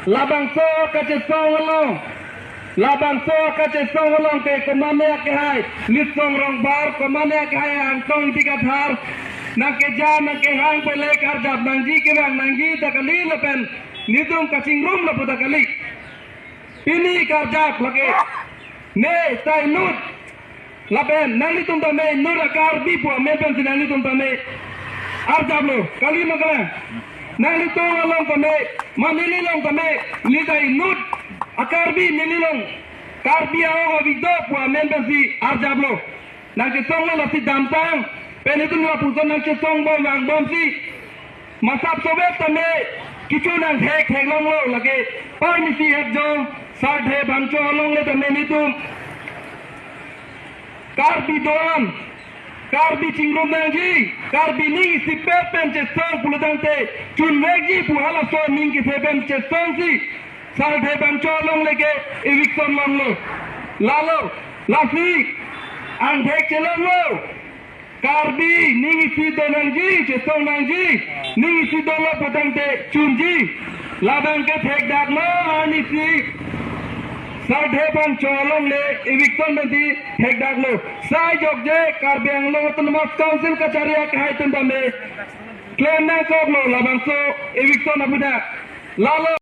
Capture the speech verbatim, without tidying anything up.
Labangso kachesong along, labangso kachesong along ke komane akehai Litsong Rongbar, komane akehai Angtong Ingti Kathar nangkeja nangkehang pele karjap nangji, kevang nangji ta kali lapen nelitum kachingrum lapu ta kali. Pini karjap lake ne ta inut lapen nanglitum tame inut a-Karbi pu amen pensi nanglitum tame arjaplo, kali ma kalang? Nanglitum along tame, ma neli along tame, neli ta inut a-Karbi, neli along Karbi aong avidok pu amen pensi arjaplo. Nangkesonglo, lasi damtang pen itum lapuson nangkesong bom vangbomsi masap sobet tame kecho nangthek theklonglo. Lake parmisi hekjong Sardhe Bangcho along le tame nelitum Karbi doan, Karbi chingrum nangji, Karbi ning isipet pen chesong pulotangte chunvekji pu halaso aning kethe pen chesongsi Sardhe Bangcho along le ke eviction longlo. Lalo, lasi angthek chelonglo. Karbi ning isi do nangji, chesong nangji, ning isi dolo pulotangte chunji. Labang ke thekdaklo, arnisi Sardhe Bangcho along le eviction pensi thekdaklo. Sai jokje Karbi Anglong Autonomous Council kachari akehai atum tame klem nangkoklo labangso eviction aputhak. Lalo